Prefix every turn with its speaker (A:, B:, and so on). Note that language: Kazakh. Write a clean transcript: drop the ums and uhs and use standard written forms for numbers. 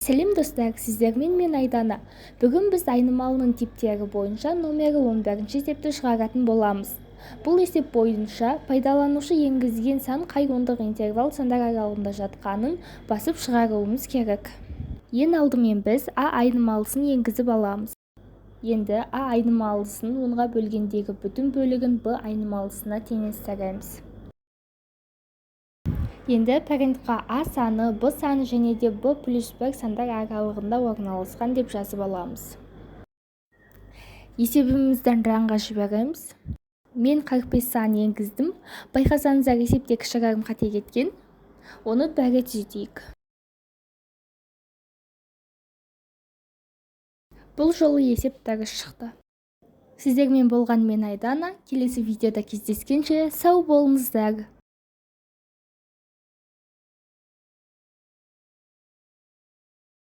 A: Сәлем, достар! Сіздермен мен, Айдана. Бүгін біз айнымалының типтері бойынша номері 11-ші есепті шығаратын боламыз. Бұл есеп бойынша пайдаланушы енгізген сан қай ондық интервал сандар аралығында жатқанын басып шығаруымыз керек. Ең алдымен біз а айнымалысын енгізіп аламыз. Енді а айнымалысын 10-ға бөлгендегі бүтін бөлігін б айнымалысына теңестіреміз. Енді print-қа а саны, б саны және де б плюс 1 сандар аралығында орналасқан деп жазып аламыз. Есебімізді run-ға жібереміз. Мен 45 санын енгіздім. Байқасаңыздар, есепте кішігірім қате кеткен. Оны бәрі түзетейік. Бұл жолы есеп дұрыс шықты. Сіздермен болған мен, Айдана. Келесі видеода кездескенше сау болыңыздар.